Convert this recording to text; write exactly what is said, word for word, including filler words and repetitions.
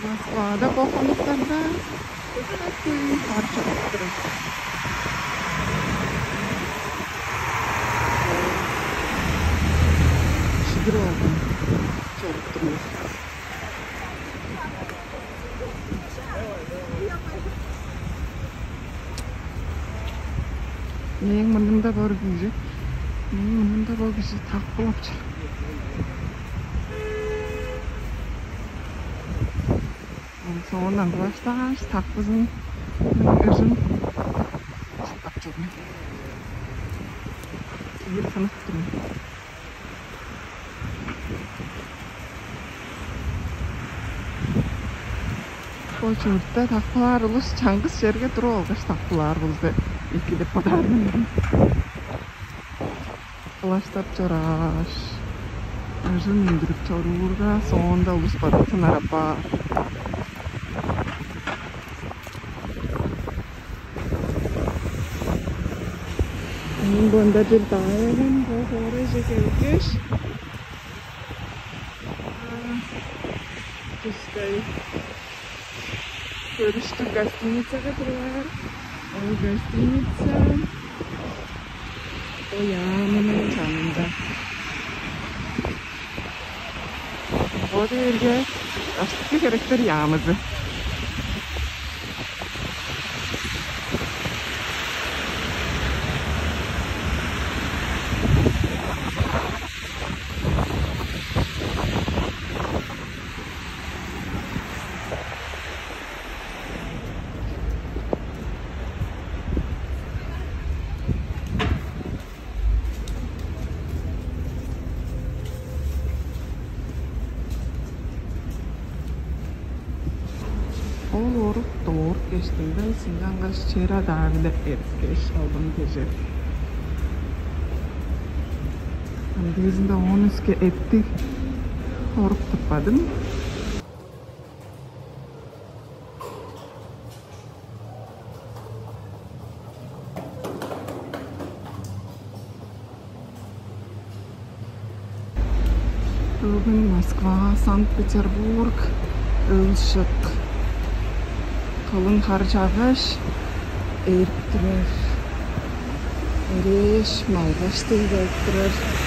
Москвада бо хонуктарда көпүрөктүг ар чоруп турар. Шыдыр болган чоруп туруңар. Мээң мурнумда бар кижи, мээң мурнумда бар кижи такпылап чор. Соондан кылаштааш, такпызының ыжын чыткап чор мен. Ийи хынып тур мен. Бо чуртта такпылаар улус чаңгыс черге туруп алгаш такпылаар болза эки деп бодаар мен. Кылаштап чорааш, ыжын үндүрүп чоруурга, соонда улус бадыткыннар апаар. Мында бир даайган бо хоорайже келгеш, тускай көрүштүг гостиницага турар. Ол гостиница бо яамының чанында. Бо дээрге даштыкы херектер яамызы. Ол орук дорт кештиңден сынгангаш, чер адаавында эрткеш албан кежер. Ындыызында он үске эптиг орук тыппадым. Бүгүн Москва, Санкт-Петербург ылшык. Кылын хар чагыш эрип турар. Эрээш малгаш дег болуп турар.